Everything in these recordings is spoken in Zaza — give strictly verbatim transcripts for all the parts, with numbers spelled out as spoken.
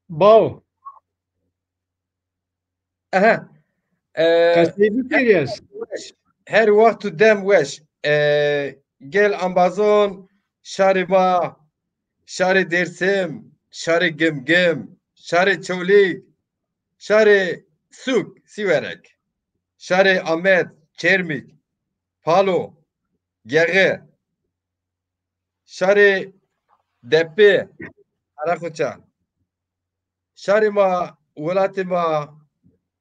Baw. Aha. E, Qesey bikerî ez. Her wext û dem weş. E, gel embazon, şarê ma, şarê Dêrsim, şarê Gimgim, şarê Çewlîg, şarê Sûk, Sîwerek, şarê Amed, Çermîg, Palo, Gexe, şarê Depê, Qereqoça. Şarê ma, welatê ma,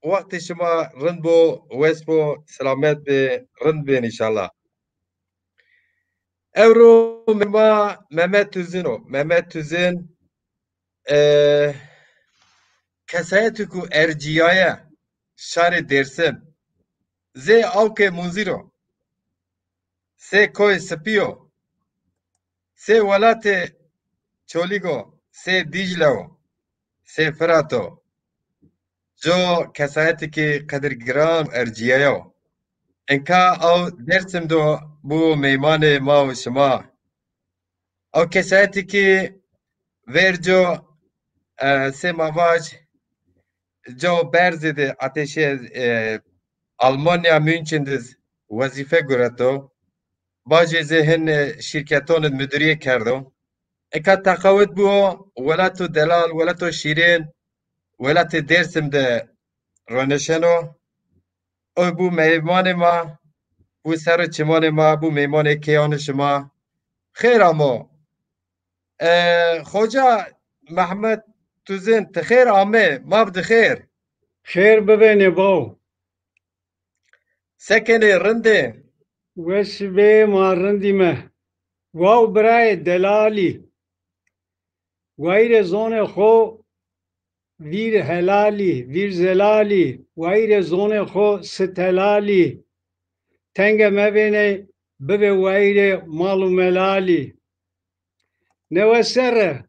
wextê şima rind bo, wes bo, selamet bê, rind bên înşallah. Ewro meyma Mehmet Tuzin o. Mehmet Tuzin, e, kesayetêko ercîyaye şarê Dêrsim. Zê awkê Munzîr o. Sê Koyê Sipî yo. Sê welatê Çolîg o. Sê Dîcle o. Sê Firat o. Co kesayetêkê qedirgiran û ercîyaye yo. Enka aw Dêrsim do bû meymanê ma û şima. Aw kesayetêkê verco, e, sê ma vaj, cao berzê de ateşê, e, Almanya München de wezîfe gureto. Bajê zê hin, e, şîrketon de mudirîye kerdo. Eka teqawit bûo, welato delal, welato şîrin, welatê Dêrsim de roneşeno. O bû meymanê ma, bû ser o çimanê ma, bû meymanê kêyanê şima. Xêr amo. E, Xoca Mehmet Tuzin, ti xêr ame, ma bi di xêr. Xêr bibênê baw. Se kenê, rind ê? Weş bê, ma rindîme. Waw birayê delalî. Wayîrê zonê xo vîr helalî, vîr zelalî, wayîrê zonê xo sit helalî. Tenge mebênê, bibê wayîrê mal û melalî. Newe serre.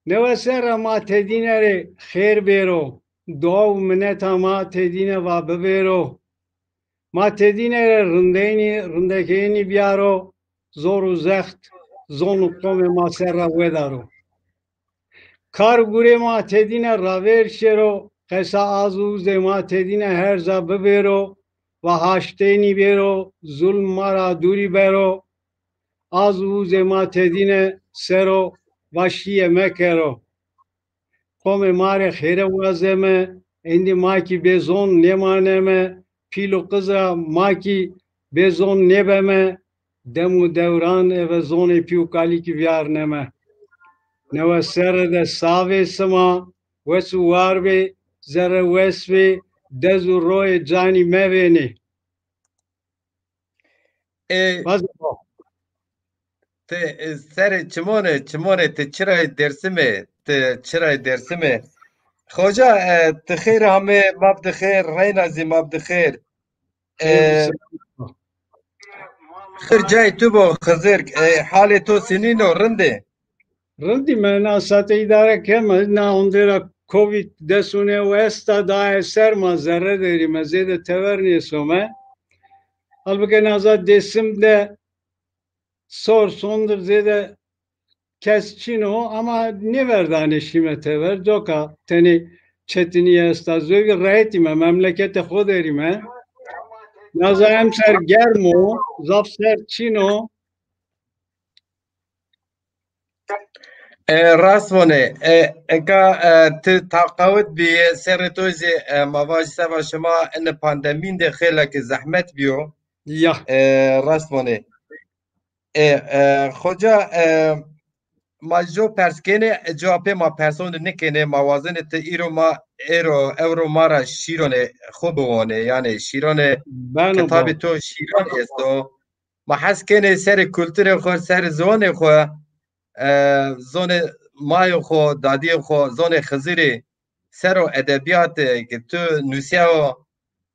Newe serre ma tedîne rê xêr bêro. Dua û mineta ma tedîne va bibêro. Ma tedîne rê rindeynî, rindekeynî bîyaro, zor û zext, zon û qomê ma ser ra wedaro. Kar û gurê ma tedîne ravêr şêro, qesa az û uzê ma tedîne herza bibêro, va haşteynî bêro, zulm ma ra dûrî bero, az û uzê ma tedîne ser o, va şîye mekero. Qomê ma rê xêre wazeme, êndî ma kî bê zon nêmaneme, pîl û qiz ra ma kî bê zon nêbeme, dem û dewran eve zonê pî û kalî kî vîyarneme. Newe serre de savê sima, wes û war bê, zerre wes bê, dez û royê canî mevênê. E, ti, e, serê çimonê, çimonê ti çirayê Dêrsimê, ti çirayê Dêrsimê. Xoca, e, ti xêr amê, ma bi di xêr, reyna zî ma bi di xêr. E, xêr cayê tu bo, Xizir, e, halê to sinîn o, rind ê? Rindîme, na sate îdare keme, na ondê ra covid des û new esta, daye ser ma zerre derîme, zêde tever nêsome. Halbuki naza Dêsim de sor sondir zêde kes çin o, ama nêverdanê şîme tever, coka tenê çetinîye esta. Zovî rehetîme, memleketê xo derîme. Naza emser germ o, zaf ser çin o. E, rast vonê. E, eka, e, ti taqawit bîye, serê to zî, e, ma vaj seba şima ene pandemîn de xeylekê zehmet bîyo. Ya. E, rast vonê. E, e, xoca, e, ma jo pers kenê, e, cewapê ma person de nêkenê, ma wazenê ti îro ma, êro, ewro ma ra şîronê xo biwonê, yanî şîronê. Beno, kitabê to şîran esto. Ma hes kenê serê kulturê xo, serê ziwanê xo, e, zonê mayê xo, dadîyê xo, zonê Xizirî, ser o edebîyatê ke tu nusîyawo,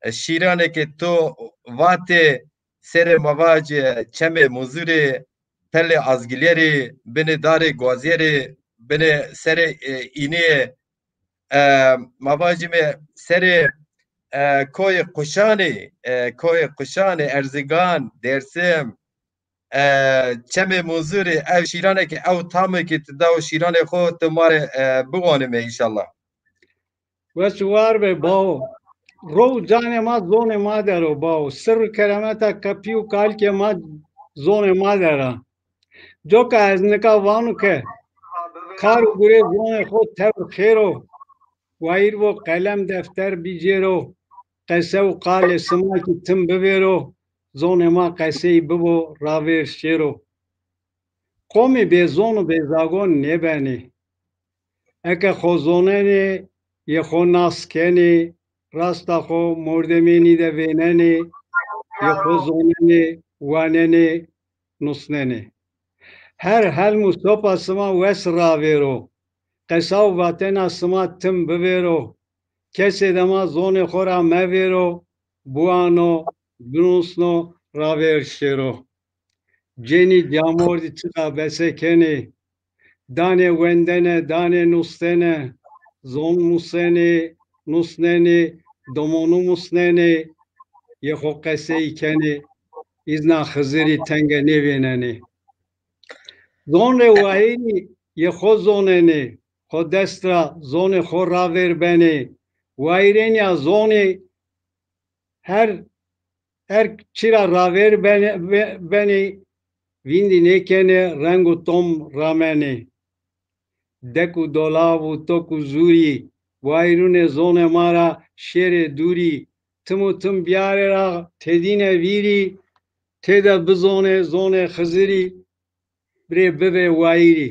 e, şîranê ke tu vatê, serê ma vacê çemê Muzirî, pelê Azgîlerî, binê darê Guazîyerî, binê serê, e, înîyê, e, ma vacîme serê, e, koyê Quşanî, e, koyê Quşanî, Erzingan, Dêrsim, E, Çemê Munzurî, ew şîranê ki, ew tamê ki ti dawo şîranê xo, ti ma rê, e, biwanime înşallah. Wes û war be bawo. Ro û canê ma zonê ma der o bawo. Sirr û keremeta kapî û kalikê ma zonê ma der a. Coka ez nika vano ke kar û gurê zonê xo tewr xêr o. Wayîr vo qelem defter bicêro. Qese û qalê sima kî tim bivêro. Zonê ma qesey bibo ravêr şêro. Qomî bê zon û bê zagon nêbenê. Eke xo zonenê, yê xo nas kenê, rasta xo mordemênî de vênenê, yê xo zonenê, wanenê, nusnenê. Her helm û sopa sima wes ravêro, qesa û vatena sima tim bivêro, kesê dema zonê xo ra mevêro, biwano, binusno, ravêr şêro. Cenî camordî çiqa bese kenê. Danê wendene, danê nustene, zon musenê, nusnenê, domonu musnenê, yê xo qesey kenê, îzna Xizirî tenge nêvênenê. Zon rê wayîrî yê xo zonenê, xo dest ra zonê xo ravêr benê. Wayîrênîya zonî her her çî ra ravêr benê, be-, benê, vîndî nêkenê, reng û tom ramenê. Dek û dolav û tok û zûrî, wayîrûnê zonê ma ra şêrê dûrî, tim û tim biyarê ra têdîne vîrî, têde bizonê zonê Xizirî, rê bibê wayîrî.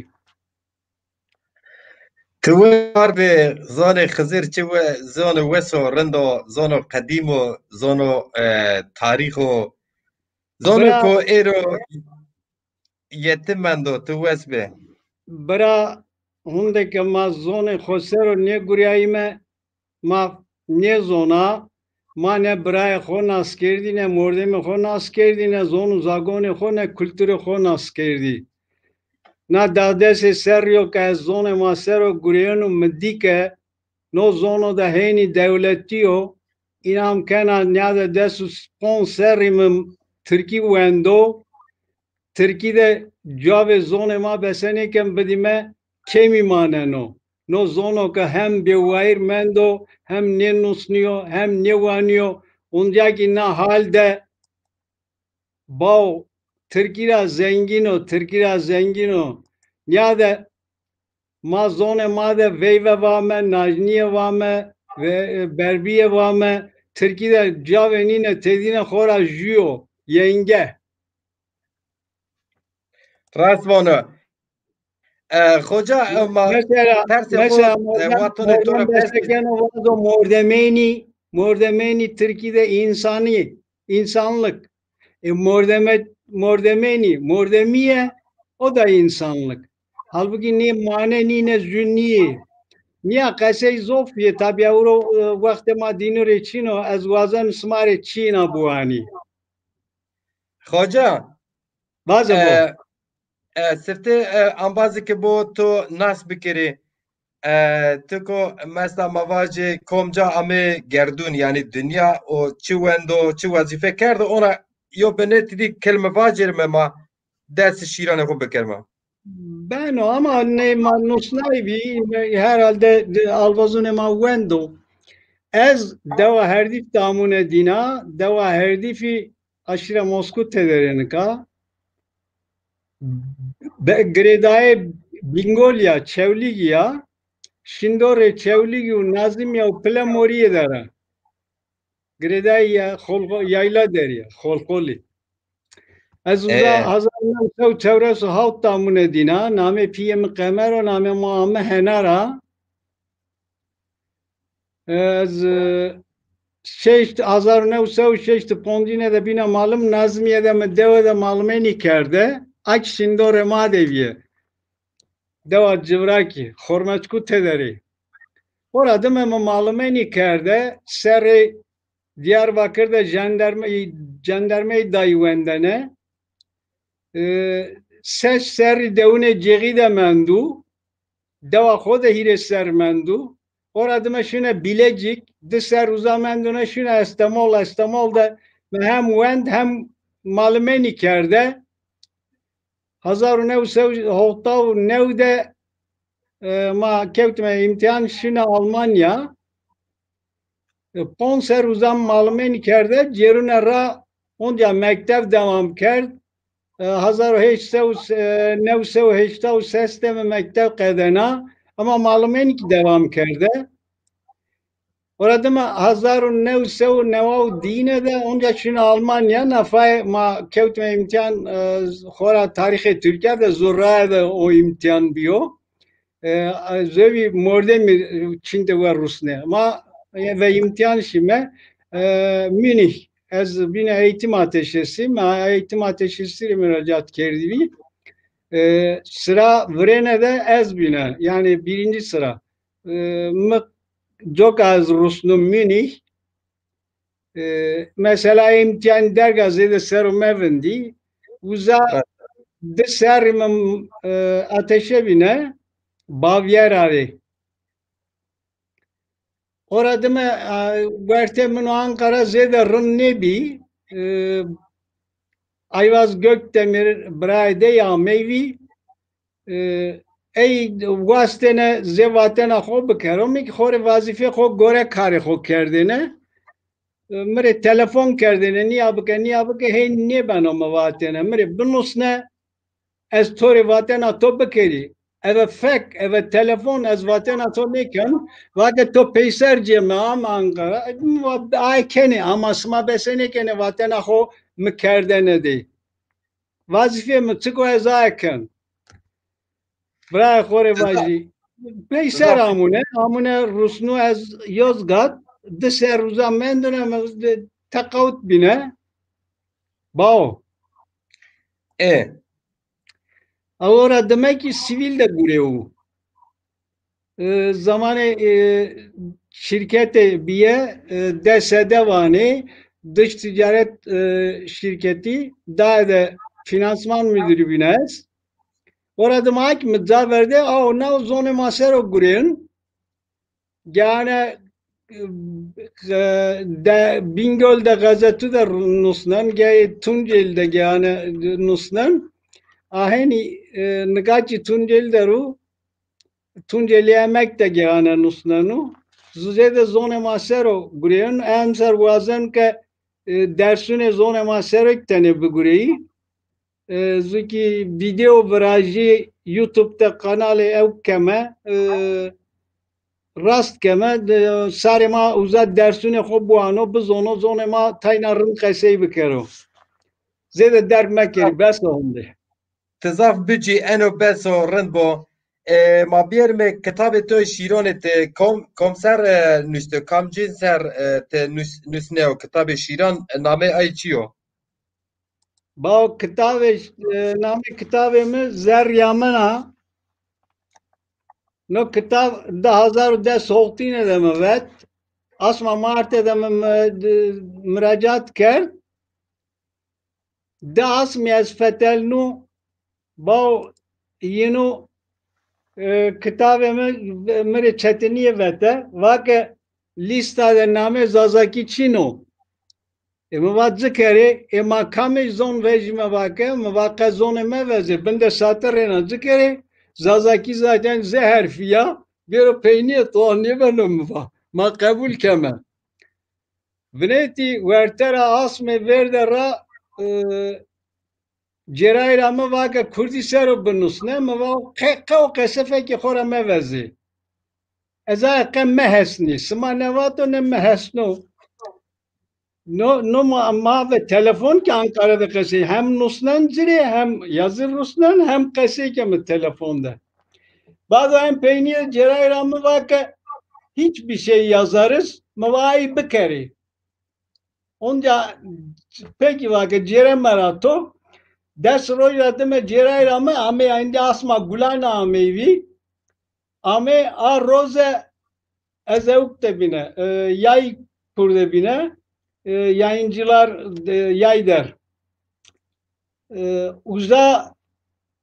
Ti war bê zonê Xizir çi we, zono wes o, rind o, zono qedîm o, zono, e, tarîx o, zono Bira, ko êro yê ti mendo, ti wes bê. Bira, hunde ke ma zonê xo ser o nêgurîyayîme, ma nêzona, ma ne birayê xo nas kerdî, ne mordemê xo nas kerdî, ne zon û zagonê xo, ne kulturê xo nas kerdî. Na dadesê serrî yo ke ez zonê ma ser o gureyeno, mi dî ke no zono de heynî dewletî yo, înam kena nîyade des û ponc serrî mi tirkî wendo, tirkî de cavê zonê ma besenêken bidîme, kêmî maneno. No zono ke hem bêwayîr mendo, hem nênusnîyo, hem nêwanîyo. Oncîya kî na hal de baw tirkî ra zengîn o, tirkî ra zengîn o. Nîyade ma zonê ma de veyve vame, najnîye vame, ve-, berbîye vame. Tirkî de cavê nîne têdîne xo ra jûyo, yenge. Rast vano. E, xoca, e, ma Mesela, persê xo, mesela e, Mordem, watonê to ra Mordem pers bikî. Destekeno vazo mordemênî, mordemênî tirkî de însanî, însanlik. E, mordeme-, mordemênî, mordemîye, o da însanlik. Halbukî nê mane nîne, jû nîyê. Nîya qesey zof yê, tabî ewro, e, wextê ma dînû rê çin o, ez wazen sima rê çîna biwanî. Xoca, vaze bo. E, e, sifte, e, ambazê ke bo to nas bikirî. E, ti ko mesela ma vajê komca ame gerdûn, yanî dinya, o çi wendo, çi wezîfe kerdo, ona yo binê ti dî kelme vacêrime ma dest şîranê xo bikerime. Beno, ama nê ma nusnay bî, herhalde de-, albazûnê ma wendo. Ez dewa Herdîf de amûne dîna, dewa Herdîfî aşîra Moskû tederê nika. Be-, girêdayê Bîngolî ya, Çewlîgî ya, şindorê Çewlîgî û Nazimîya û Pile Morîye der a. Girêdayê ya-, Xolxo-, yayla derî ya, Xolxolî. Ez uza Ee. hezar new sey û çewres û hewt de amûne dîna, namê pîyê mi Qemer o, namê ma ame Hener a. Ez, e, şeşt, hezar new sey û şeşt û poncîne de bîna malim, Nazmîye de mi dewe de malimênî kerde, a kî şindorê ma de bîye. Dewa Civrakî, Xormeçkû tederê. Ora dime mi malimênî kerde, serrê Diyarbakir de jenderme-, cendermeyî dayî wendene. E, ses serrî dewunê Cêxî de mendû. Dewa xo de hîrê serr mendû. Ora dime şine Bilecik, di serr uza mendune şine Estemol. Estemol de mi hem wend hem malimênî kerde. Hezar û new sey û hewta û new de, e, ma kewtime îmtîhan, şîne Almanya. E, ponc serr uza malimênî kerde, cêrune ra onca mekteb dewam kerd. E, hezar û heşt sey û, e, new sey û heşta û ses de mi mekteb qedena, ama malimênî kî dewam kerde. Ora dima hezar û new sey û newa û dîne de onca şîne Almanya, nafayê ma kewtime îmtîhan, e, xora tarîxê Tirkîya de zurraye de o îmtîhan bîyo. E, zewî mordemî çin de we rusne. Ma, e, ve îmtîhan şîme, e, Münih. Ez bîne eğitim ateşesi, ma eğitim ateşesi rê muracaat kerdîbî. E, sira virêne de ez bîne, yanî birinci sıra. E, mi coka ez rusnum Münih. E, mesela îmtîhan derga zêde ser o mevindî. Uza di serrî mi, e, ateşe bîne, Bavyera rê. Ora dime, e, wertê min û Ankara zêde rind nêbî. E, Ayvaz Gökdemir birayê dey ameyvî. E, ey wastêne zê vatena xo bikero. Mi kî xo rê vazîfê xo gore karê xo kerdêne. E, mi rê telefon kerdêne, nîya bike, nîya bike, hên nêbeno mi vatêne. Mi rê binusne, ez to rê vatena to bikerî. Eve fek, eve telefon, ez vatena to nêken. Vake to peyser cê mi, ama Ankara. Mi va, aye kenê, ama sima bese nêkenê vatena xo mi kerdene dey. Vazîfê mi çik o, ez aye ken. Birayê xo rê vajî. Peyser amune, amune rusnu ez Yozgat, di serr uza mendune, mi teqawut bîne. Bao. E. Awora dime kî sivîl de gurewu. E, zamanê, e, şîrketê bîye, e, D S D vanê, dış ticaret, e, şîrketî, daye de finansman müdürü bîne ez. Ora dima kî mi ca verde, aw, naw zonê ma ser o gurên. Gane, e, de, Bingöl de gazetu de nusnen, gey Tunceli de gane nusnen. Ahenî, e, nika kî Tunceli de ru, Tunceli Emek de geyane nusnenu. Zêde zonê ma ser o gureyun. Emser wazen ke, e, dersunê zonê ma ser o tenê bigureyî. E, zu kî video virajî YouTube de kanalê ew keme, e, rast keme, de, sarê ma uza dersunê xo biwano, bizono, zonê ma tayna rind qesey bikero. Zêde derg mekerî, bes o honde. Ti zaf bicî, eno bes o, rind bo. E, ma bierime kitabê to şîronê ti kom, kom ser, e, nuşto, kamcîn ser, e, ti nus-, nusneo kitabê şîran, e, namê ay çi yo? Bao, kitabê, e, namê kitabê mi Zerrîya Min a. No kitab di hezar û des hoxtîne de mi vet. Asma Martê de mi, mi, di, muracaat kerd. Di asmî ez fetelnû, bao yînû, e, kitabê mi, mi rê çetinîye vete. Vake lîsta de namê Zazakî çin o. E, mi va ci kerê, e, ma kamêj zon vejîme vake, mi va qe zonê me vezê, bin de satirêna ci kerê, Zazakî zaten Z herfî ya, bêro peynîye to nêbeno mi va. Ma qebul keme. Vinetî werte ra asmê vêrde ra, e, cêrayî ra mi vake kurdî ser o binusne, mi va qe, qe o qese fekê xo ra mevezê. Ez aye qe mehesnî. Sima nevato ne mehesno. No, no ma, ma ve telefon ke Ankara de qesey. Hem nusnen ci rê, hem yazı rusnen, hem qesey keme telefon de. Bado en peynîye cêrayî ra mi vake hiçbir şey yazarız, mi va ay bikerê. Onca pekî vake cêreme ra to. Des roj ra dime cêrayî ra mi amey, endî asma gulayna ameyvî. Amê a roze ez ewk de bîne, e, yay kurde bîne, e, yayıncılar, e, yay der. E, uza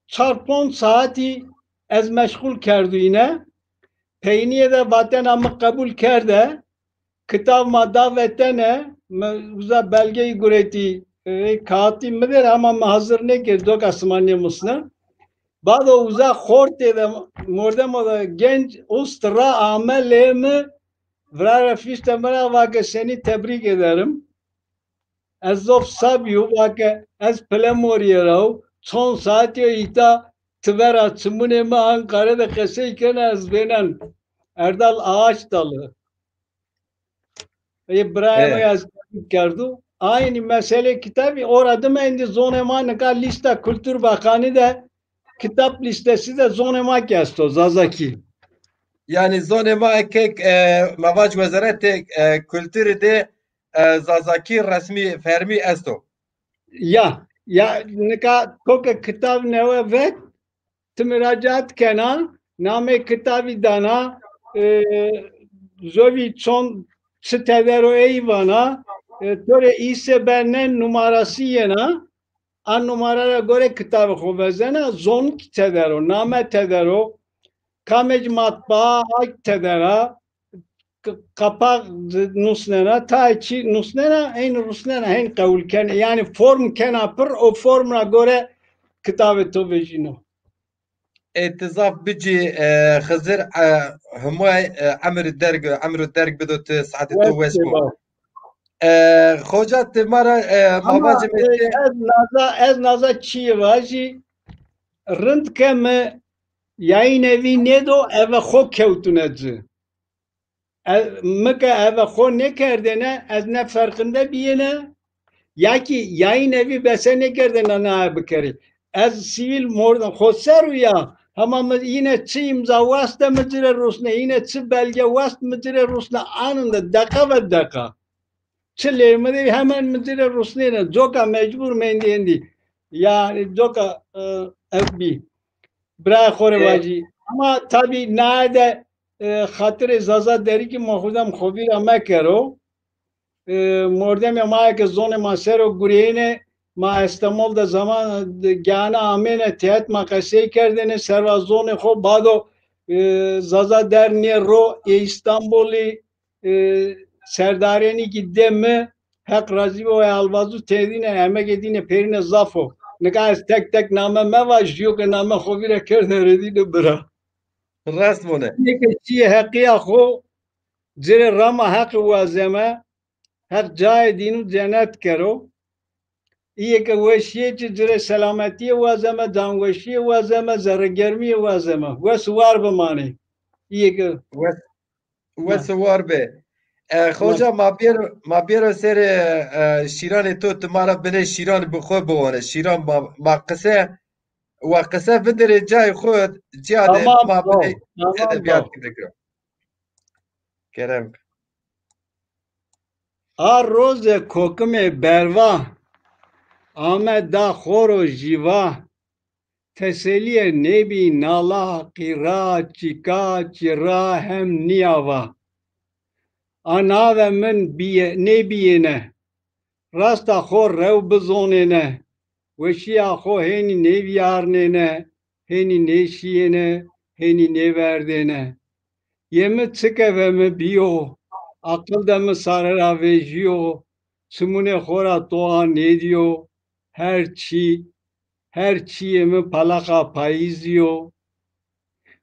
çar ponc saetî ez meşxul kerdûyîne. Peynîye de vatena mi qebul kerde. Kitab ma da vetene, mi uza belgeyî guretî, E, kağıtî mi der ama mi hazır nêkerd, coka sima nêmusna. Bado uza xortê de, mordemo de genc ust ra ame lê mi, vira ra fîşte mi ra, va ke seni tebrik ederim. Ez zof sabî yo, va ke ez pile morîye ra wo, çond saetî yo îta ti vera çimunê mi Ankare de qesey kena, ez vênen. Erdal Ağaçdalı. Ê birayê mi ez kerdo. Aynı mesele kitabî, ora dime êndî zonê ma nika lîsta Kültür Bakanı de kitap listesi de zonê ma kî esto, Zazakî. Yanî zonê ma eke, e, ma vac Wezaretê, e, Kulturî de, e, Zazakî resmî fermî esto. Ya, ya, nika to ke kitab newe vet, ti miracaat kena, namê kitabî dana, e, zovî çond çi tedero ey vana, e, to rê îsebenen numarası yena, a numara ra gore kitabê xo vezena, zon kî tedero, name tedero, kamec matbaa, a kî tedera, k-, kapaq nusnena, tayê çî nusnena, hên rusnena, hên qewul kena. Yanî form kena pir, o form ra gore kitabê to vejîno. Ê ti zaf bicî, e, Xizir, e, Humay, e, emir derg, emir derg bido ti, saetê to weş bo. E, xoca ti ma ra, e, ma vacime, e, ez naza, ez naza çîyê vajî, rind ke mi yayîn evî nêdo, eve xo kewtune ci. Ez, mi ke eve xo nêkerdêne, ez ne ferqinde bîyêne, ya kî yayîn evî bese nêkerdêne naye bikerî. Ez sivîl mordem xo ser o ya, hema mi yine çi îmza wast de mi ci rê rusne, yine çi belge wast mi ci rê rusne, anında, deqa ve deqa. Çi lê mi de hemen mi ci rê rusnêne. Coka mecbur mendî êndî. Yanî coka, e, ev bî. Birayê xo rê vajî. Ama tabî naye de, e, xatirê Zaza Derikî ma xo dem xo vîra mekero. E, mordemê ma ke zonê ma ser o gureyêne, ma Estemol de zaman de geyane amêne, têhet ma qesey kerdêne serva zonê xo. Bado, e, Zaza Der nê ro ê Îstanbulî, e, serdarênî kî dê mi, Heq razî bo, ê Alvazu têdîne, emegê dîne pêrîne zaf o. Nika ez tek tek name mevajo, jîyo ke name xo vîra kerdêne rê dîne bira. Rast vone. Yê ke çîyê heqîya xo ci rê rama Heqî wazeme, Heq cayê dînû cenet kero. Îyê ke weşîye ci, ci rê selametîye wazeme, canweşîye wazeme, zerregermîye wazeme. Wes û war bimanê. Îyê ke wes, wes û war be. E, xoca, ma bêro, ma bêro serê, e, şîranê to, ti ma ra binê şîran bi xo biwane. Şîran ma, ma qise, wa qise vinderê cayê xo, cîya de ma binê edebîyat bikiro. Kerem. A roze kokimê berva, ame da xo ro jî va, teselîye nêbî nala, qîra, çîka, çîra hem nîya va. A nave min bîye-, nêbîyêne, rasta xo rew bizonêne, weşîya xo hênî nêvîyarnêne, hênî nêşîyêne, hênî nêverdêne. Yê mi çi keve mi bîyo, aqil de mi sare ra vejîyo, çimunê xo ra toa nêdîyo, her çî, her çîyê mi palaqa payîzî yo.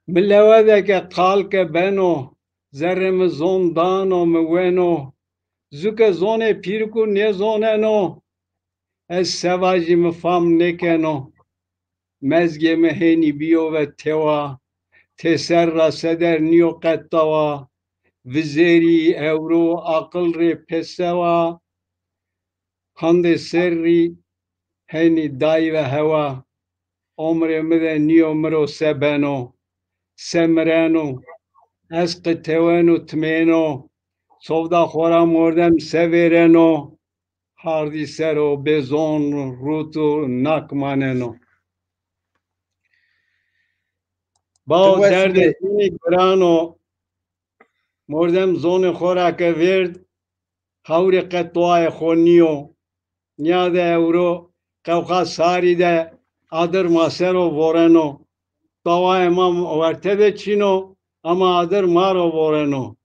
Mi lewe de ke qal ke beno, zerrê mi zon dano, mi weno. Zu ke zonê pîrikû nêzoneno, ez se vajî mi fam nêkeno. Mezgê mi hênî bîyo ve tewa, têser ra seder nîyo qet tawa, vizêrî ewro aqil rê pêsewa, handê serrî hênî day ve hewa, omrê mi de nîyo mi ro se beno, se mireno, ez qiteweno timêno, sovda xo ra mordem se vêreno, hardî ser o bêzon rût û nak maneno. Bao derdê cinî giran o, mordem zonê xo ra ke vêrd, hawrê qet toayê xo nîyo. Nîyade ewro qewxa sarî de adir ma ser o voreno. Tawayê ma werte de çin o, ama adir ma ro voreno.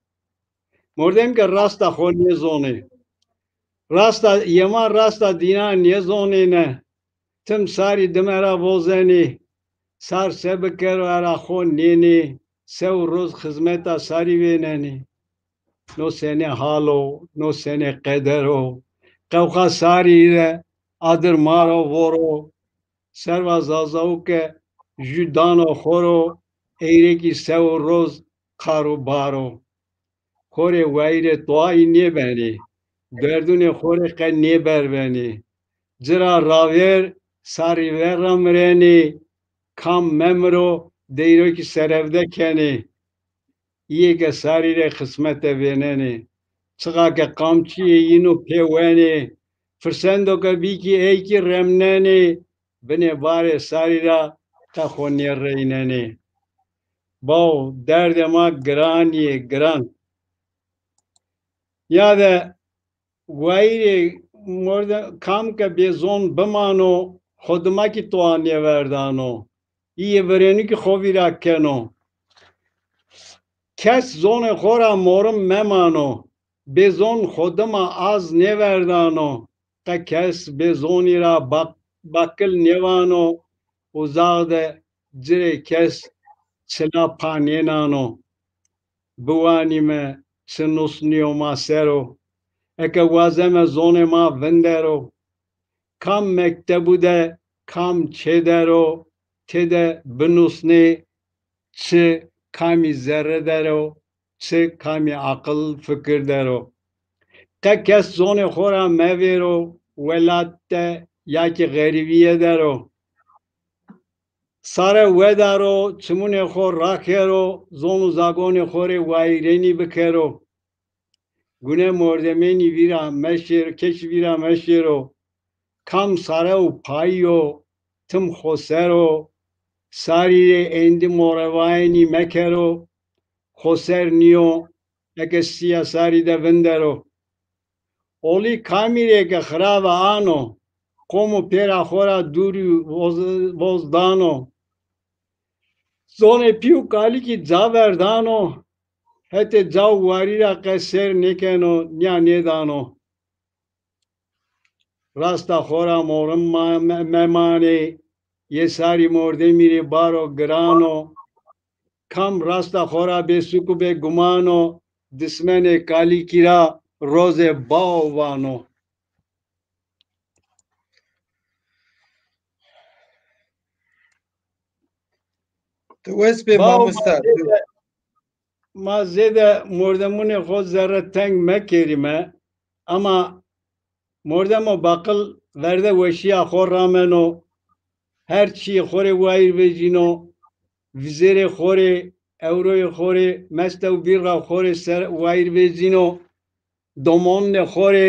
Mordem ke rasta xo nêzonê. Rasta, yê ma rasta dîna nêzonêne. Tim sarî dime ra vozenê. Sar se bikero era xo nênê. Sew roz xizmeta sarî vênenê. No senê hal o, no senê qeder o. Qewxa sarî de adir ma ro voro. Serva Zazaû ke jû dano xo ro, eyrekî sew roz kar û bar o. Xo rê wayîrê toayî nêbenê. Derdûnê xo rê qe nêberbenê. Ci ra ravêr sarî ver ra mirenê. Kam memiro deyrokî serevde kenê. Îyê ke sarî rê xismete vênenê. Çiqa ke qamçîyê yînû pê wenê. Firsendo ke bî kî ey kî remnenê. Binê barê sarî ra qe xo nêreynenê. Bawo, derdê ma giran yê, giran. Ya de wayîrê morde-, kam ke bêzon bimano, xo dima kî toa nêverdano. Îyê virênû kî xo vîra keno. Kes zonê xo ra morim memano. Bêzon xo dima az nêverdano. Qe kes bêzonî ra bak-, bakil nêvano, uzax de ci rê kes çila pa nênano. Biwanîme çi nusnîyo ma ser o. Eke wazeme zonê ma vindero. Kam mektebû de, kam çê der o, têde binusnê çi kamî zerre der o, çi kamî aqil fikir der o. Qe kes zonê xo ra mevêro, welat de ya kî xerîbîye der o. Sare wedaro, çimunê xo rakero, zon û zagonê xo rê wayîrênî bikero. Gune mordemênî vîra meşêr-, keşî vîra meşêro. Kam sare û payî yo, tim xoser o. Sarî rê êndî morewayênî mekero. Xoser nîyo, eke sîya sarî de vindero. Olî kamî rê ke xirave ano, qomo pêra xo ra dûrî voz, voz dano. Zonê pî û kalî kî ca verdano, hetê ca û warî ra qe sêr nêkeno, nîya nêdano. Rasta xo ra morim ma-, me-, memanê, yê sarî mordemî rê baro giran o. Kam rasta xo ra bêsûk û bêguman o, dismenê kalîkî ra rozê bao vano. Tu wes bê. Bao, mamosta, ma zêde, ma zêde mordemunê xo zerre teng mekerîme, ama mordemo baqil verde weşîya xo rameno, her çîyê xo rê wayîr vecîno, vizêrê xo rê, ewroyê xo rê, meste û bîrra xo rê ser wayîr vecîno, domonunê xo rê,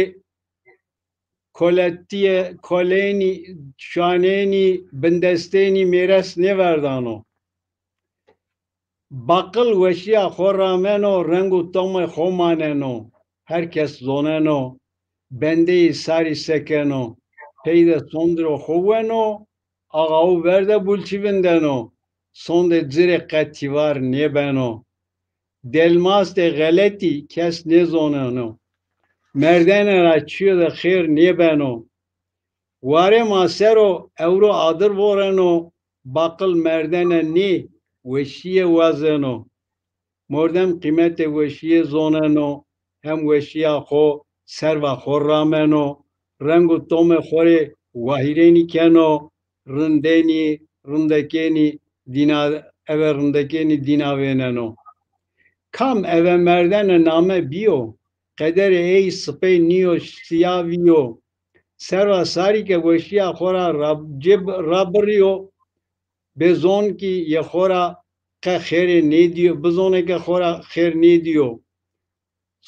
koletîye, kolênî, şanênî, bindestênî mêres nêverdano. Baqil weşîya xo rameno, reng û tomê xo maneno. Her kes zoneno, bendeyî sarî sekeno. Peyde sondiro xo weno, axawu verde bulçî vindeno. Sondê ci rê qe tîvar nêbeno. Delmastê xeletî kes nêzoneno. Merdene ra çîyo de xêr nêbeno. Warê ma ser o ewro adir voreno, baqil merdene nê, weşîye wazeno. Mordem qîmetê weşîye zoneno, hem weşîya xo serva xo rameno, reng û tomê xo rê wahîrênî keno, rindênî, rindekênî dîna, eve rindekênî dîna vêneno. Kam eve merdene name bîyo, qederê ey sipey nîyo, sîya vîyo. Serva sarî ke weşîya xo ra rab-, cêb-, rabirîyo, bêzon kî yê xo ra qe xêrê nêdîyo, bizonê ke xo ra xêr nêdîyo.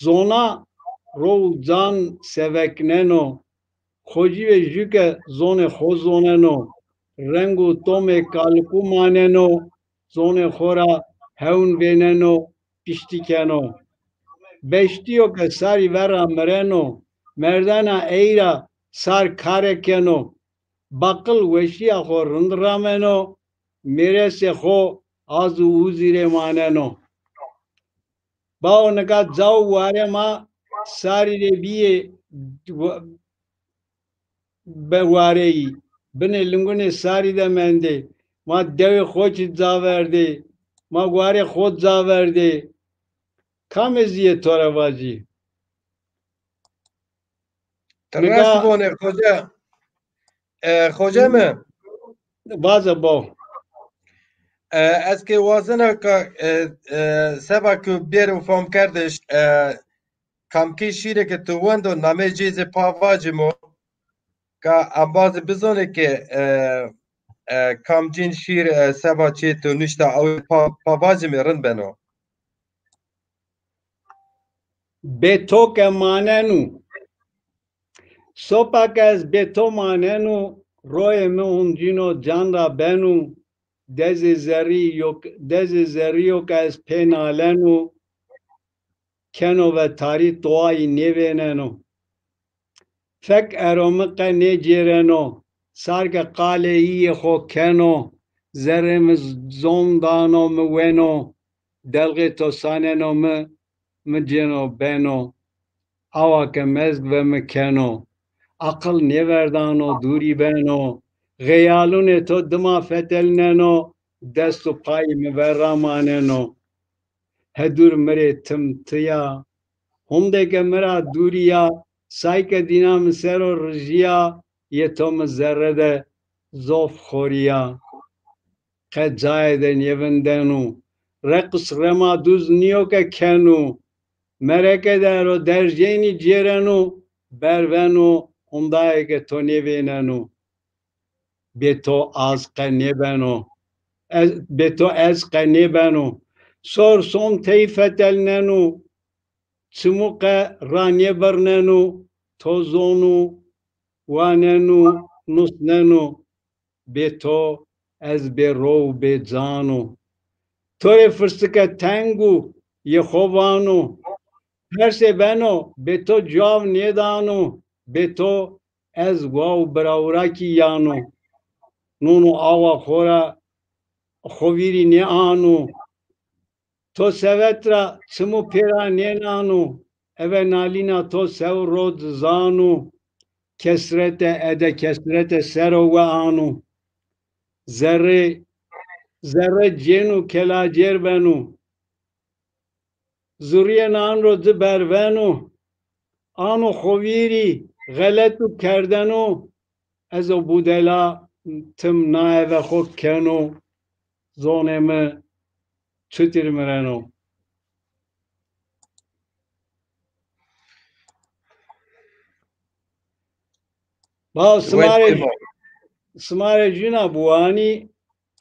Zona ro û can sevekneno. Xocî ve jû ke zonê xo zoneno, reng û tomê kalikû maneno, zonê xo ra hewn vêneno, piştî keno. Beştîyo ke sarî ver ra mireno, merdena ey ra sar kare keno. Baqil weşîya xo rind rameno, mêresê xo az û uzî rê maneno. Bao nika ca û warê ma sarî rê bîyê, wa-, be wareyî. Binê lingunê sarî de mendê. Ma dewê xo kî ca verdê. Ma warê xo ca verdê. Kamê zî yê to ra vacî? Ti rast vanê xoce. E, xoce mi? Vaze bo. E, ez ke wazena ka, e, e, seba ku bêro famkerdiş, e, kamkî şîrê ke tu wendo namê cê zî pa vacîmo, ka embazî bizonê ke, e, e, kamcîn şîr, e, seba çê tu nuşta ew pa, pa vacîmê rind beno. Bê to ke manenû. Sopa ke ez bê to manenû, royê mi uncîno can ra benû, dezê zerrî yo, dezê zerrî yo ke ez pê nalenû, keno ve tarî toayî nêvêneno. Fek ero mi qe nêcêreno, sar ke qalê îyê xo keno, zerrê mi zon dano mi weno, delxê to saneno mi, mi cêno beno. Awa ke mezg ve mi keno, aqil nêverdano dûrî beno, xeyalûnê to dima fetelneno, dest û payî mi ver ra maneno. Hedûr mi rê tim ti ya. Hondê ke mi ra dûrî ya, say ke dîna mi ser o rijîya, yê to mi zerre de zof xorîya. Qe cayê de nêvindeno. Reqs rema duz nîyo ke keno. Mereke de ero derjênî cêreno, berveno, hondayê ke to nêvêneno. Bê to az qe nêbeno. Ez, bê to ez qe nêbeno. Sor som tey fetelneno. Çimû qe ra nêbirneno. To zonû, wanenû, nusnenû. Bê to ez bê ro û bê can o. To rê firsike teng o, yê xo vano. Persê beno, bê to cewab nêdano. Bê to ez wa û birawira kî yano. Non û awa xo ra xo vîrî nêano. To sevet ra çimû pêra nênano. Eve nalîna to sew rod zano. Kesrete ede kesrete ser o we ano. Zerrê, zerre cêno kelacêr beno. Zurîyê nan ro ci berveno. Ano xo vîrî, xelet û kerdeno. Ez o budela tim naeve xo keno. Zonê mi çutir mireno? Bao, sima rê, sima rê jûna biwanî,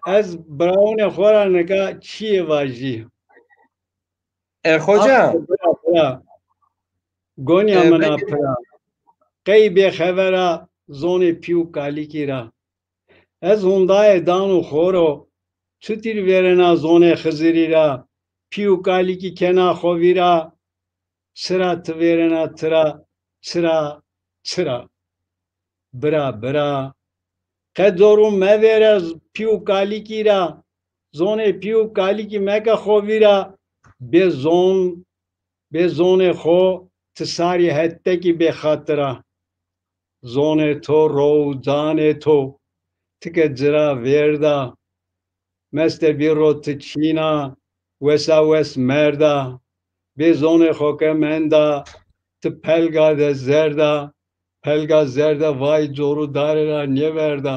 ez birawunê xo ra nika çîyê vajî. E, xoca. Bira, bira. Gonya mina pira. Qey bêxever a zonê pî û kalîkî ra. Ez hondayê dano xo ro, çutir vêrena zonê Xizirî ra, pî û kalîkî kena xo vîra, çira ti vêrena tira, çira, çira. Bira, bira. Qe dorû mevêre z-, pî û kalîkî ra, zonê pî û kalîkî meke xo vîra, bê zon, bê zonê xo ti sarî hettekî bêxatir a. Zonê to ro û canê to, ti ke ci ra vêrd a. Meste bî ro ti çîn a, wesa wes merd a. Bê zonê xo ke mend a, ti pelga de zerd a, pelga zerd a, vay corû darê ra nêverda.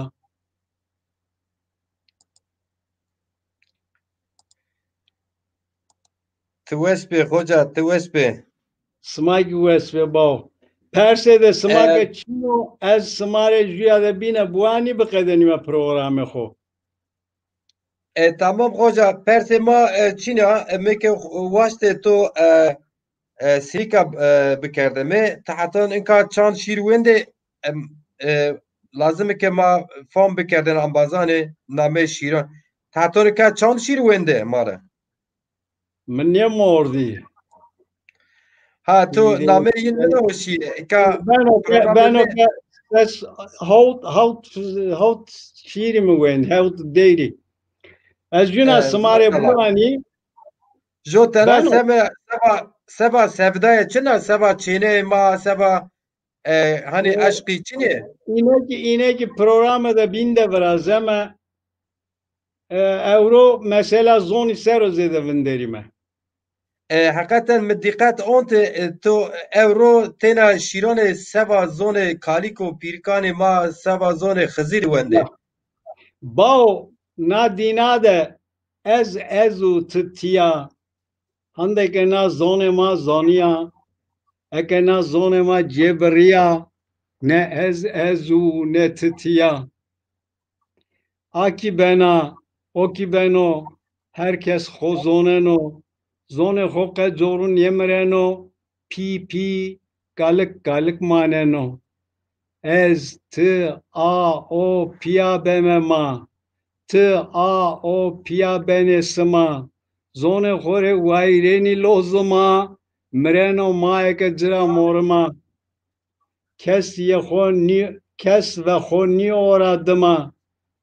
Ti wes bê xoca, ti wes bê. Sima kî wes bê baw. Persê de sima ke çin o, ez sima rê jûya de bîne biwanî biqedenîme programê xo. E, tamam xoca, persê ma, e, çin a, e, mi ke waştê to, e, e, sîka, e, bikerdimê. Ti hetan inka çand şîr wendê, em, e, lazim e ke ma fam bikerdin embazanê nameyê şîran. Ti hetan inka çand şîr wendê ma rê? Mi nêmordî. Ha, to nameyê yin nêweşî. Eka beno ke, beno ke ses hawt, hawt, hawt şîrî mi wend, hawt deyrî. Ez jûna sima rê biwanî. Jo tena seba, seba, seba sevdayê çin a, seba çêneyê ma, seba E, hanî E, eşqî çinê? Înekî, înekî programe de bîn de virazeme. E, ewro mesela zonî ser o zêde vinderîme. E, heqeten mi dîqet onte, e, to ewro têna şîranê seva zonê kalîk û pîrkanê ma, seva zonê Xizirî wendê. Bao, na dîna de ez, ez û ti, ti ya. Hande ke na zonê ma zanîya, eke na zonê ma cêbirîya, ne ez, ez û ne ti, ti ya. A kî bena, o kî beno, her kes xo zoneno. Zonê xo qe coru nêmireno, pî pî, kalik kalik maneno. Ez, ti, a, o, pîya beme ma. Ti, a, o, pîya benê sima. Zonê xo rê wayîrênî lozima, mireno maye ke ci ra morima. Kes yê xo nî-, kes ve xo nîora dima.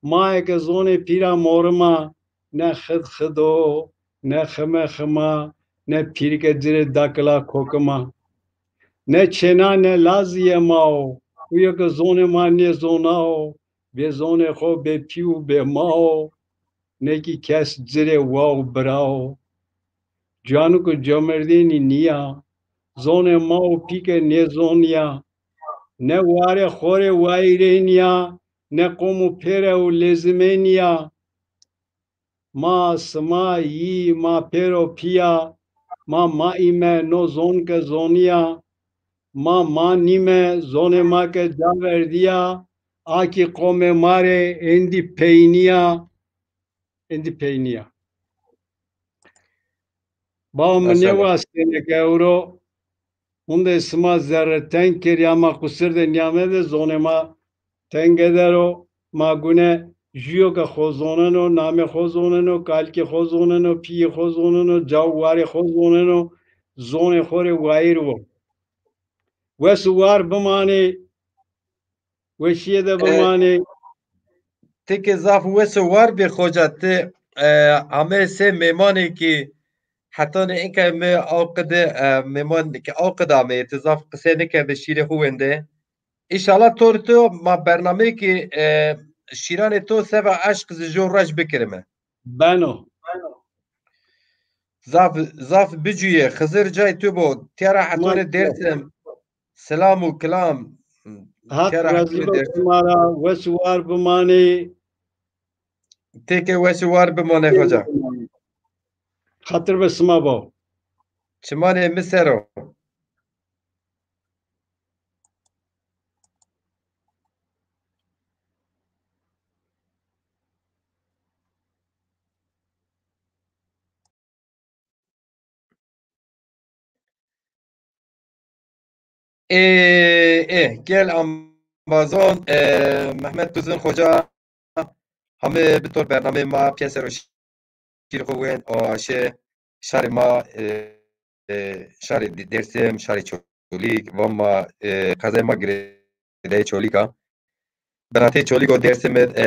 Maye ke zonê pîra morima, ne xid xid o, ne xime xima, ne pîrike ci rê dakila kokima. Ne çêna ne lazîye ma o, uyo ke zonê ma nêzona o, bê zonê xo bê pî û bê ma o, ne kî kes ci rê wa û bira o. Caniko comerdênî nîya, zonê ma û pî ke nêzonîya, ne warê xo rê wayîrênîya, ne qom û pêre û lêzimênîya. Ma, sima, yî, ma pêro pîya, ma, ma îme, no zon ke zonîya. Ma, ma nîme, zonê ma ke ca verdîya, a kî qomê ma rê êndî peynîya, êndî peynîya. Bao, mi nêwastêne ke ewro hunde sima zerre teng kerî, ama qusir de nîyamede zonê ma teng eder o. Ma gune jûyo ke xo zoneno, namê xo zoneno, kalikê xo zoneno, pîyê xo zoneno, ca û warê xo zoneno, zonê xo rê wayîr wo. Wes û war bimanê, weşîye de E, bimanê. Ti ke zaf wes û war bê xoca, ti, e, ame sê mêmanê kî hetanê inke mi aw qide, e, mêman kî aw qide ameyê, ti zaf qisê nikerde, şîrê xo wende. Înşallah tor to ma bernameyê kî, e, şîranê to seva eşq zî jo rej bikirime. Beno. Zaf, zaf bicûye, Xizir cay tu bo, tîya ra hetonê Dêrsim. Selam û kilam. Haq razî bo şima ra, wes û war bimanê. Têke wes û war bimane xoca. Xatir be sima bo. Çimanê mi ser o. Ê, ê, gel ambazon, e, Mehmet Tuzun Xoca, hame bi tor bernameyê ma pîyeser o şîr xo wend, o aşe şarê ma, e, e, şarê Dê-, Dêrsim, şarê Çolîg, van ma, e, qezayê ma girêdayê Çolîg a. Binatê Çolîg û Dêrsim id, e,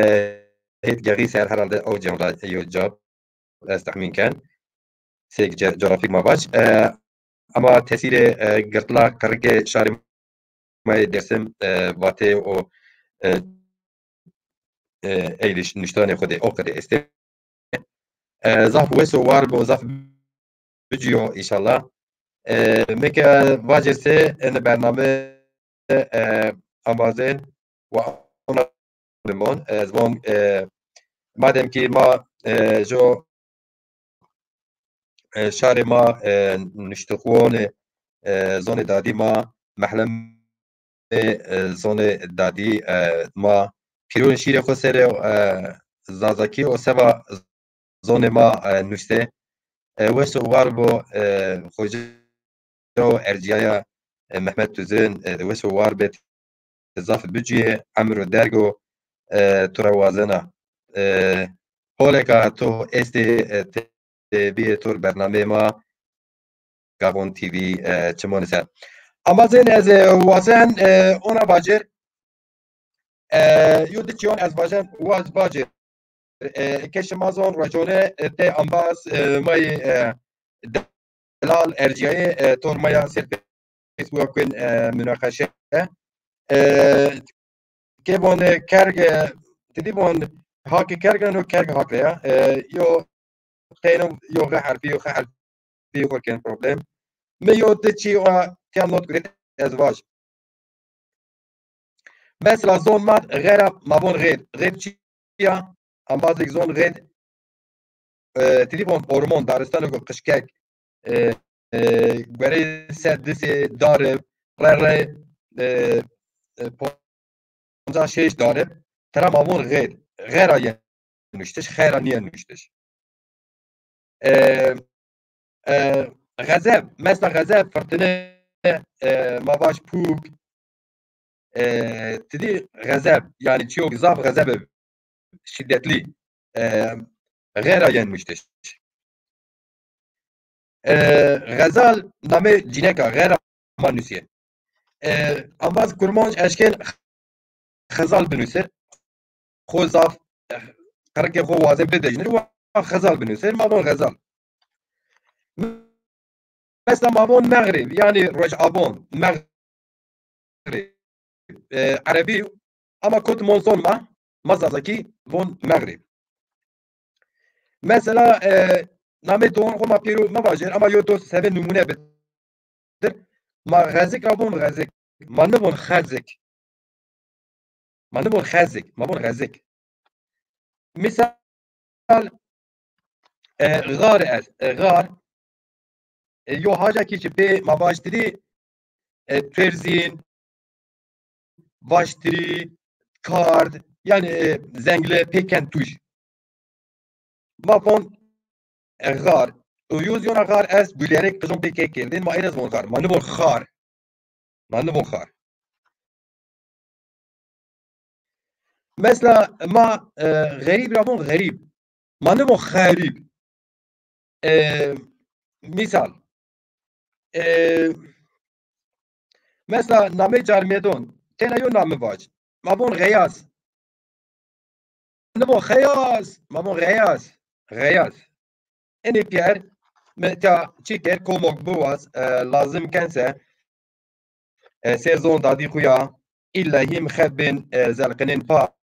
hêt gexî ser herhalde ew cem ra yo ca. Ez texmîn ken. Sêk ce-, coğrafîk ma vac. E, ama tesîrê, e, girtila qirikê şarê ma yê Dêrsim, e, vatê û, e, e, ey nişt-, nuştanê xo de, o qede estê. E, zaf wes û war bo, zaf bicîyo înşallah. E, mi ke vacê se, ene bername, e, ambazên wa ona bimon. Ez von, e, madem ki ma, e, jo, e, şarê ma, e, nuştixwonê, e, zonê dadî ma, mehlemê, e, zonê dadî, e, ma, pîrûn şîrê xo serê, e, zazakî û seva zonê ma, e, nuşte. E, wes û war bo, e, xoca û ercîyaya, e, Mehmet Tuzun, e, wes û war bê, zaf bicîyê, emir û derg o, e, to ra wazena. E, holeka to estê, e, te-, te bîyê tor bernameyê ma, Gabon T V, e, çimonî ser. Ama zên ez, e, wazen, e, ona vacir, e, yo di çîyon ez vajen, waz vacir. E, ke şima zon racone, e, te ambaz, e, may, e, delal erciyayê, e, tor maya ser Facebook kuen, e, münakaşe. E, ke von, e, kerg, e, ti dî von, hak kerg, no kerg hak ya. E, yo, teyno, yo xe herfî, yo xe herfî xo ken problem. Mi yo di çî a tiya not guret ez vaj. Mesela zon ma xera ma von xêr. Xêr çi ya? Ambazek zon xêr, e, ti dî von ormon, daristano go qişkek, e, e, guerê se disê darib, re re, e, e, poncas şeş darib, tera ma von xêr. Xera yen nuştiş, xera niyen nuştiş. E, e, xezeb, mesela xezeb, fırtine, e, ma vaj pûk, e, ti dî xezeb, yani çiyo zaf xezeb, şiddetli, e, xera yen nuştiş. E, xezal namê cîneka, xera ma nusîye. E, ambaz kurmanc eşkên xezal binusir. Xo zaf, e, qirikê xo wazen bidejnir, wa xezal binusir, ma von xezal. Mesela ma von mexrib, yani rojabon, mexrib. E, erebî, ama kot mon zon ma, ma zazakî von mexrib. Mesela, e, namê don xo ma pêro mevajir, ama yo do sebê numune bidir. Ma xezik ra von xezik. Ma nivon xezik. Ma nivon xezik. Ma von xezik. Misal, e, xar est, e, xar, e, yo haca ki çi pê ma vaştirî, e, tuerzîn, vaştirî, kard, yani, e, zengle pê ken tuj. Ma von, e, xar. Û yo zî yona xar est, gülerek qijon pê kê kerdên, ma êrez von xar. Ma nivon xar. Ma nivon xar. Mesela ma, e, xerîb ra von xerîb. Ma nivon xerîb. E, misal. E, mesela namê carmêdon. Tena yo name vac. Ma von xeyaz. Ma nivon xeyaz. Ma von xeyaz. Xeyaz. Enê pîyer, mi ta çi ker, komok biwaz, e, lazim kense, e, sê zon dadî xu ya, îlla hîm xef bên, e, zelqinên pa.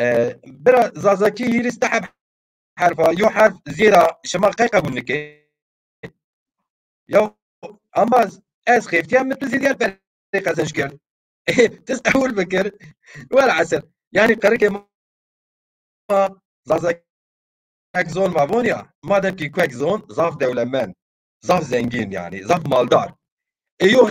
E, bira zazakî hîris di heb herf a, yo herf zêda şima qey qebul nikê? Ya, ama ez xeftîya mi tu zêdîyer perê qezenc kerd. Tiz qebul bikir. Welhasil. Yani qirikê ma zazakek zon ma von ya. Madem ki kuek zon, zaf dewlemend, zaf zengîn yani, zaf maldar. E yo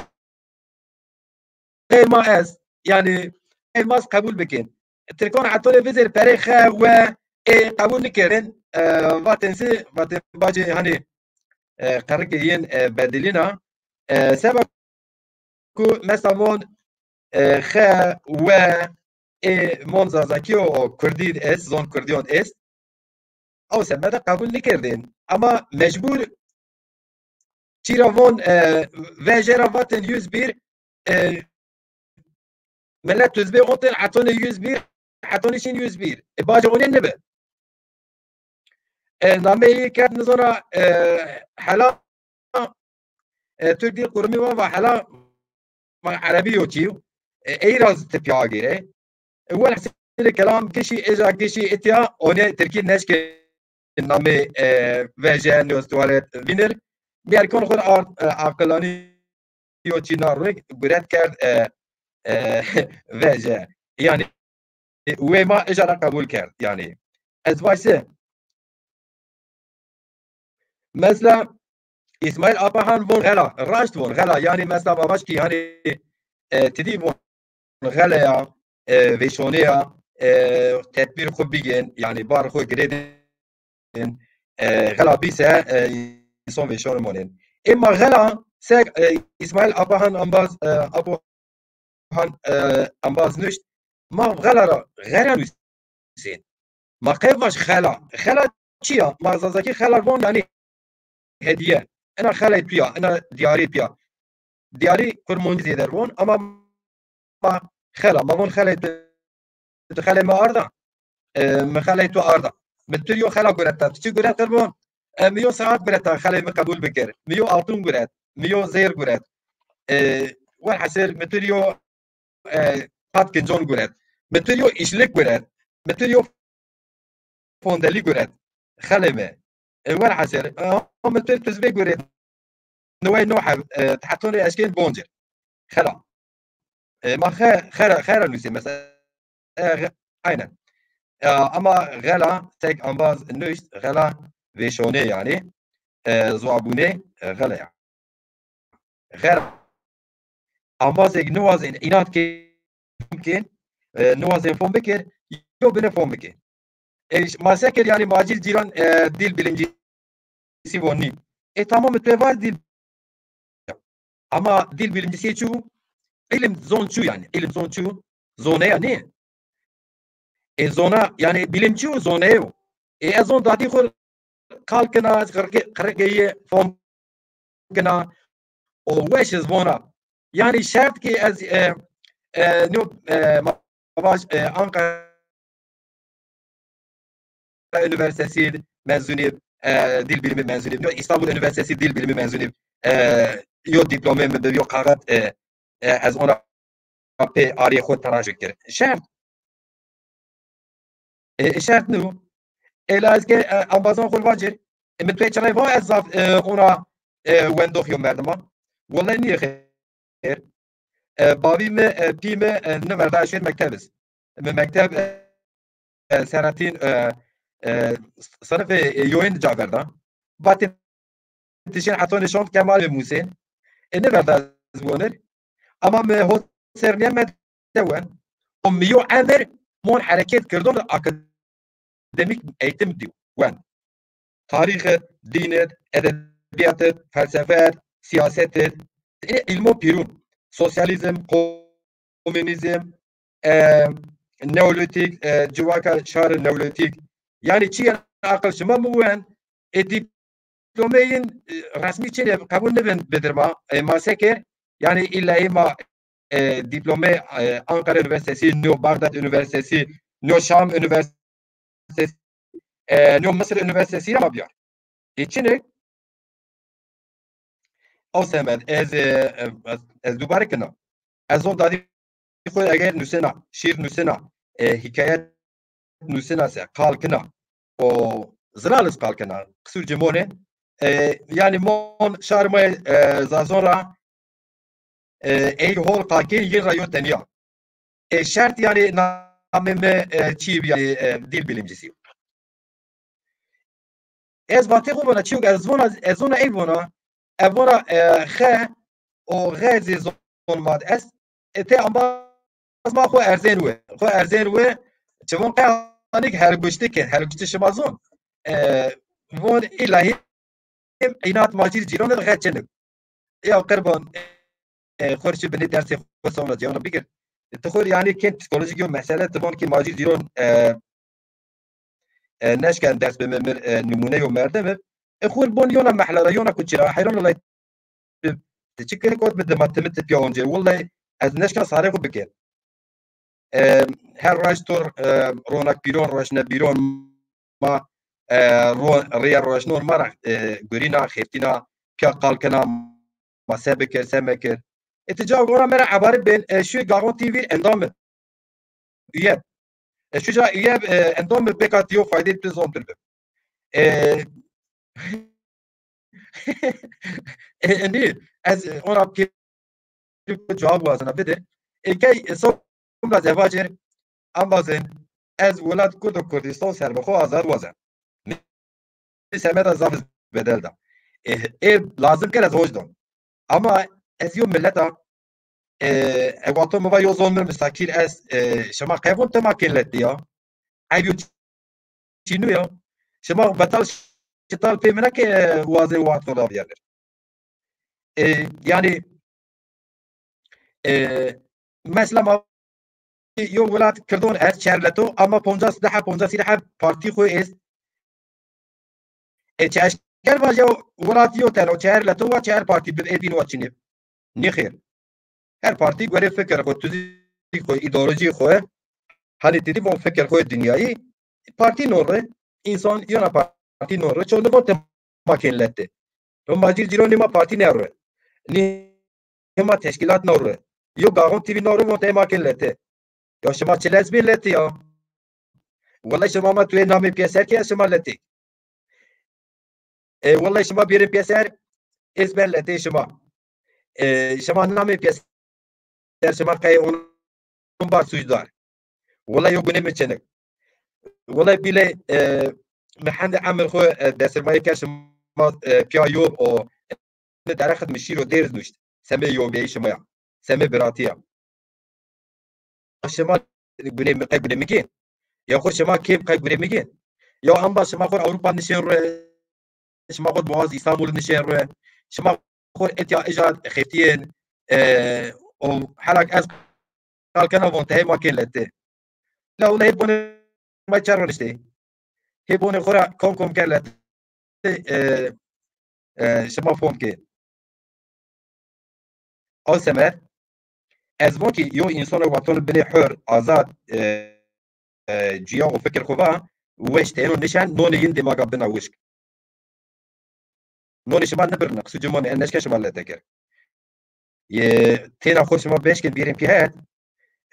qey ma est, yani, qey ma est qebul bikên. Tirkon hetolê vizêr perê xe we ê qebul nikerdên, e, vatên zî, vatên bacê, hani, e, qerikê yên, e, bedilîna. E, seba ku mesela mon, e, xe, we, ê mon zazakî o, o kurdî est, zon kurdîyon est. Ew semede qebul nikerdên. Ama mecbur çîra von, e, veje ra vatên yüz bir, e, millet tuzbê ontên etonê yüz bir, etonê şin yüz bir. E, baca onê nibi. E, nameyî kerd nizona, e, hela, e, Türk dil kurumu va, va hela, va erebî yo çî. E, ey ra zî tipî agêre. E, welhasil kelam gişî, êca gişî itya, onê tirkî neşkê namê, e, veje, nêwes tuwalet vînir. Mîyerkon xwu ard, e, aqilanî yo çî na rûnê guret kerd, e, e, veje. Yanî, e, wê ma ija ra qebul kerd. Yanî, ez vay se. Mesela, Îsmaîl Apahan von xela, raşt von xela. Yanî, mesela, ma vaj kî, yanî, e, ti dî von xele ya, e, vêşone ya, e, tedbîr xwu bigên, yanî bar xwu girêdên, e, xela bîse, e, însan vêşone monên. Ê ma xela, se, e, Îsmaîl Apahan ambaz, e, Apo han, e, ambaz nuşt, ma xela ra xera nusên. Ma qey vaj xela? Xela çi ya? Ma zazakî xela von yanî hediye. Ina xelê tu ya, ina diyarê tu ya. Diyarî kurmancî zêder von ama ma xela, ma von xelê tu, tu xelê mi arda. E, mi xelê tu arda. Mi tu yo xela gureta. Tu çi guret qirban? E, mi yo saet gureta, xelê mi qebul bikir. Mi yo altun guret. Mi yo zêr guret. E, welhasil mi tu yo e, qat kincon guret. Mi tu yo işlik guret. Mi tu yo fondelî guret. Xelê mi. E, welhasil, e, mi tu tizvê guret. Niwey no heb, e, tehetonê eşkên boncir. Xela. E, ma xe-, xera, xera nusê mesela. E, xe-, aynen. E, ama xela tek ambaz nuşt, xela vêşonê yani. E, zuabunê, e, xela ya. Xera. Ambazek niwazên inat ke, ke, e, niwazên fon bikir, yo bine fon bikir. E, ma se kir yani macir cîran, e, dil bilimcisi vonî. E, tamam, tu eva dil. Ama dil bilimcisi çu, ilim zon çu yani, ilim zon çu, zone yani. E, zona, yani bilimci û zoneyê yo. E, ez zon dadî xo qal kena, qirke-, qirkeyê fon kena, o weş iz vona. Yani şert ki ez, e, e, no, e, ma-, ma-, e, Ankara Üniversitesi mezunî, e, dil bilimi mezunî, no, İstanbul Üniversitesi dil bilimi mezunî, e, yo diplome mi bi, yo kaxet, e, e, ez ona pê arê xo terajo kir. Şert. E, e, şert nîyo. Ela ez ke, e, ambazon xo vacir. E, mi tu çira va ez zaf, e, ona, e, wendox yo merdima. Wellay nîyê xêr. E, bavî mi, e, pî mi, e, niverda şêr mekteb iz. Mi mekteb, e, e, seretîn, e, e, sinifê, e, yoyên ca verda. Vatê tişên hetonê şon Kemal ve Musên. E, niverda ez vonir. Ama mi ho ser nîyeme dewen. O mi yo emir mon hereket kirdon akademik eğitim diw wen. Tarîxit, dînit, edebîyatî, felsefet, sîyasetî, e, îlmo pîrûn, sosyalizm, komünizm, e, neolîtîk, e, civaka şarî neolîtîk. Yanî çi aqil şima mi wen, e, dîplomeyên, e, resmî çinê qebul nibin bidirma, e, ma se kir, yanî îlla ê ma, e, dîplomê, e, Ankara Üniversitesi, no Bağdat Üniversitesi, no Şam Üniversitesi, e, no Mısır Üniversitesi ra ma biyar. E, çinê? O semed, ez, e, ez, ez dubare kena. Ez zon dadî xo eger nusena, şîr nusena, e, hîkayet nusena se, qal kena. O zilal iz qal kena, qisur ci monê. E, yanî mon şar ma, e, Zazon ra, e, ey hol qal kên yin ra yo tenya. E, şert yanî namê mi, e, çî yanî, e, dil bilimcisi. Ez vatê xo vona, çîyo ez vona, ez vona ey vona, e, vona, e, xe, o xe zî zon ma di est, e, tê ambaz ma xo erzên we, xo erzên we, çi von qe anik herguştî ke, herguştî şima zon. E, von îlahî înat macîr cîron de xe çinik. Ya qirban, e, xor şi binê dersê xo sona cîyana bikir. E, ti xor yanî kên psikolojîk yo mesele, ti von ki macîr cîron, e, e, neşken ders bi mi, mi, e, nimûne yo merdimi. E, xor bon yona mehla ra, yona kuçî ra, heyran olay, ti, ti çi kir kot mi dima ti mi ti piya once. Wellay ez neşken sarê xo bikir. E, her raştor, e, ronakbîron, roşnebîron ma, e, ro-, rîya roşnon ma ra, e, gurîna, xeftîna, piya qal kena, ma se bikir, se mekir. E, ti ca gona mi ra ebarî bên, e, şu Gaxon T V endam üye. E, şu ca üye, e, endam pêka ti yo faydê tu zontir bi. E, e, nî, ez, e, ona pê cewab wazena bide. E, key, e, so-, biraz evacir, ambazên, ez welat Kurd û Kurdistan serbixwe azad wazen. Mi semeda zaf iz bedel da. E, e, lazim kir ez hoj don. Ama ez yo millet a, e, ewato mi va yo zon mi misakîr est, e, şima qevon tema kên letî ya. Eyb yo çînû ya. Şima betal şital pê mi neke wazê wexto ra vîyerdir. E, yanî, e, mesela ma yo welat kirdon est çerleto, ama poncas, deha poncas îre heb partî xo est. E, çi eşker vaje welat yo teno çer leto wa çer partî bi ê bîn wa çinê. Nêxêr. Her partî gorê fikir xo, tuzîk xo, îdeolojî xo, hanî ti dî von fikir xo dinyayî, partî no re, însan yona partî no re, ço nivon ti ma kên lete. Ro ma cîr cîronê ma partî nero re. Nî ma teşkîlat nero re. Yo Gaxon T V na ro von te ma kên lete. Ya şima çi lez bê lete ya. Wellay şima ma tuê namê pîyeser kê şima lete. E, wellay şima bêrê pîyeser ez ben letê şima. E, şima namê pîyeser şima qey on bar sucdar. Wellay yo gunê mi çenik. Wellay bîlê, e, mi hende emir xwu, e, desirmayê ke şima, e, pîya yo o, e, derexit mi şîro dêriz nuşt. Semê yobeyî şima ya. Semê biratî ya. Şima gunê mi, qey gunê mi gên. Ya xo şima kêm qey gunê mi gên. Ya amba şima xo Ewropa nişên rue, şima xo Boğaz İstanbul nişên rue. Şima xo etya ija xeftiyên, e, o helak ez qal kena von tehê ma kên lete. La wele hê bonê ma çer roniştê. Hê bonê xo ra kom kom kerd lete, e, e, şima fom kê. Aw Semed, ez von ki yo însona watan binê hur, azad, e, e, ciya û fikir xwu va, weş teyno nişen, nonê yin dêmaga bina wişk. Nonê şima nibirna, qisû ci monê, en neşken şima lete kir. Yê têna xwu şima beşkin bîrin pîhet,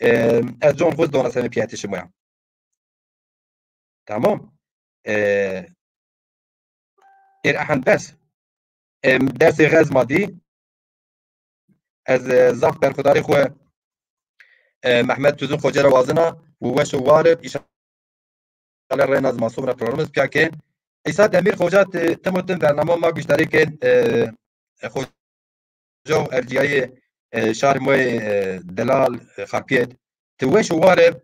e, ez con xwu dona semê pîhetê şima ya. Tamam. E, êr ehend bes. E, dersê xez ma dî. Ez, e, zaf berxudarê xwu, e, Mehmet Tuzun Xoce ra wazena û weş û war ib. Înşallah reyna zî ma sobra programê zî pîya kên. Îsa Demîr Xoca ti, tim û tim bernama ma guşdarî kên, e, e, Xoca û ercîyayê, e, şarê ma yê, e, delal, e, Xarpêt. Ti weş û war ib.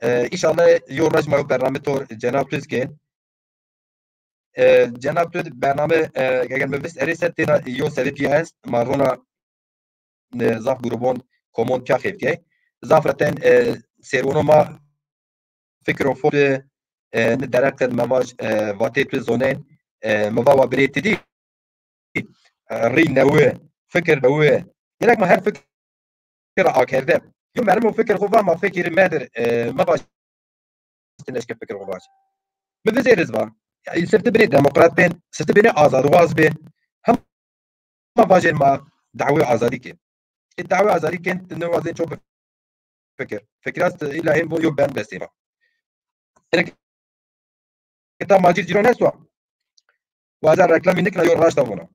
E, înşallah yo roj ma yo bername tor cenab tu zî kên. E, cenab tu bername, e, eger mi vist erê ser têna yo sebepî est, ma rona, e, zaf grubon, komon pîya xeftîyay. Zaf ra ten, e, sêrwono ma fikir û fo tu, e, ni derheq ked me vaj, e, vatê tu zonên, e, mi va wa birê ti dî. E, rî newi, fikir newi. Gerek ma her fikir akerde. Yo merdim o fikir xwu va ma fikirî medir, e, me vaj ti neşke fikir xwu vaj. Mi vizêr iz va. Ya, sifte binê demokrat bên, sifte binê azadwaz bên. Hema vajên ma dawê azadî kên. E, dawê azadî kên, ti newazên ço fikir. Fikir est, îla hên bo yo ben bestê ma. Ene kitab Macir Cîran esto. Wazen reklamî nikna yo raşta vona.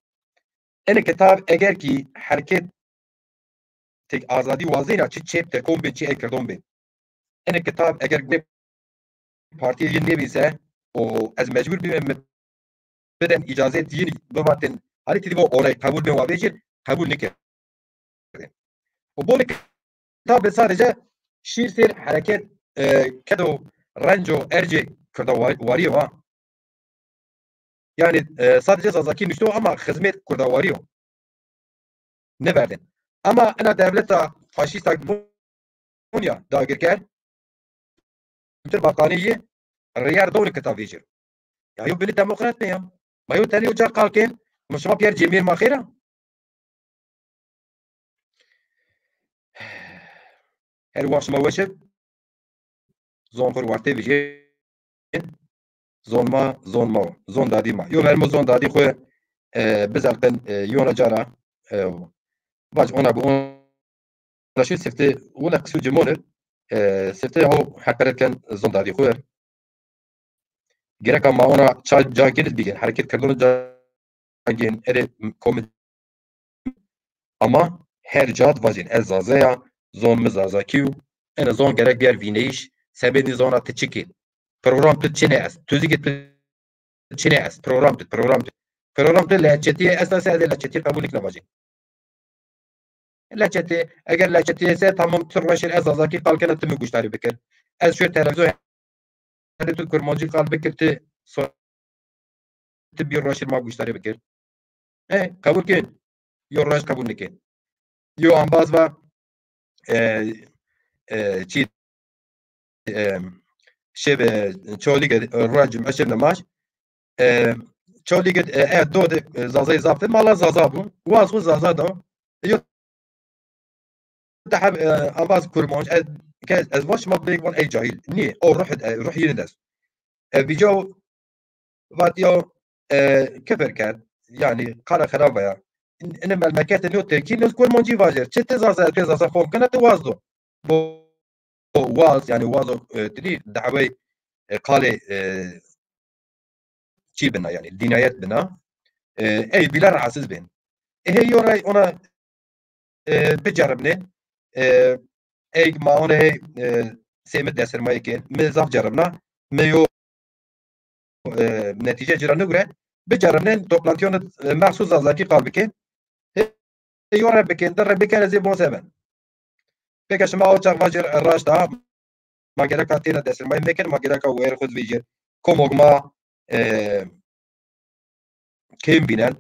Ene kitab eger ki herket tek azadî wazeyna çi çep tekom bê, çi ey kirdon bê. Ene kitab eger gurê partîyê yin nêbîse û ez mecbur bîme mi biden îcazet yin bivatin, halî ti dî vo orey qebul bên wa vecir, qebul nikir. Û bonê kitabê sadece şîr sêr hereket, e, kedo renco ercê Kurda wa-, warîye wa. Yanî, e, sadece Zazakî nuşto ama xizmet Kurda warîyo. Nêverdên. Ama ena dewleta faşîsta Bonya dagirker, Kültür Bakanı yê riyar dewrê kitab vecir. Ya yo binê demokrat ne ya. Ma yo tenê yo ca qal kên, ma şima pîyer cemîyê ma xêr a? Her wext şima weş ib. Zon xwu rê werte vijên. Zon ma, zon ma wo. Zon dadî ma. Yo vermo zon dadî xwu, e, bizelqin, e, yona cara, e, vac ona bi ona şu sifte, wele qisû cimon ib, e, sifte ho heqeret ken zon dadî xwu. Gereka ma ona ça, ca gênit bigên, hereket kirdon ca gên, erê komê. Ama her ca di vajên, ez Zaza ya, zon mi Zazakî yo, ena zon gerek biyar vîneyîş, sebedî zona ti çi kên. Program tu çine est, tuzîgê tu çine est, program tu, program tu. Program tu lehçetîye esta se ez ê lehçetîye qebul nikna vajên. Lehçetî, eger lehçetî se tamam tu roşir ez Zazakî qal kena ti mi guştarî bikir. Ez şuyo televîzyon hende tu kurmancî qal bikir ti so-, ti bir roşir ma guştarî bikir. E, qebul kên. Yo roj qebul nikên. Yo ambaz va, e, e, çi, e, şev, e, Çolîg, e, roj cum'e şev namaz. E, Çolîg, e, e, do de, e, Zazayê zaf de, mala Zaza bû. Waz xwu Zaza da. Yo te heb, e, ambaz kurmanc, ez, ke ez van şima bê van ey cahil. Nî, o ruh, e, ruh yine des. E, vîca vat ya, e, kifir kerd. Yanî, qala xerab ya. ine melmeketê nêo Tirkî, nêo Kurmancî vajêr. Çi ti Zaza, ti Zaza xom kena, ti waz do. Bo, bo waz, yanî waz o, e, ti dî dawey, e, qalê, e, çî bina, yanî dînayet bina. E, ey bîle rahatsiz bên. E, hey yo ray ona, e, biceribnê. E, ey ma ona hey, e, sê mi destirmayê kên. Mi zaf ceribna. Mi yo, e, netîce ci ra nigure. Biceribnên toplantîyonê, e, mexsûs Zazakî qal bikên. E, yo re bikên, di re bikên, ez ê bon se ben. Pêke şima o çax vajêr raşt a, ma gereka têna destirmayî mekin, ma gereka wayîr xwu zî vejîr. Komok ma, e, kêm vînen,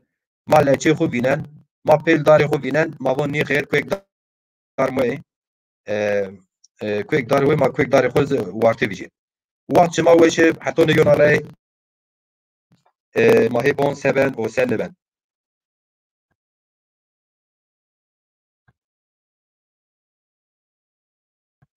ma leçê xwu vînen, ma pêl darê xwu vînen, ma von nî xêr, kuêk dar ma yê, e, e, kuêk darê wê, ma kuêk darê xwu zî warte vijîn. Waxt şima weş ib, hetonê yona rey, e, ma hê bon se ben û se niben.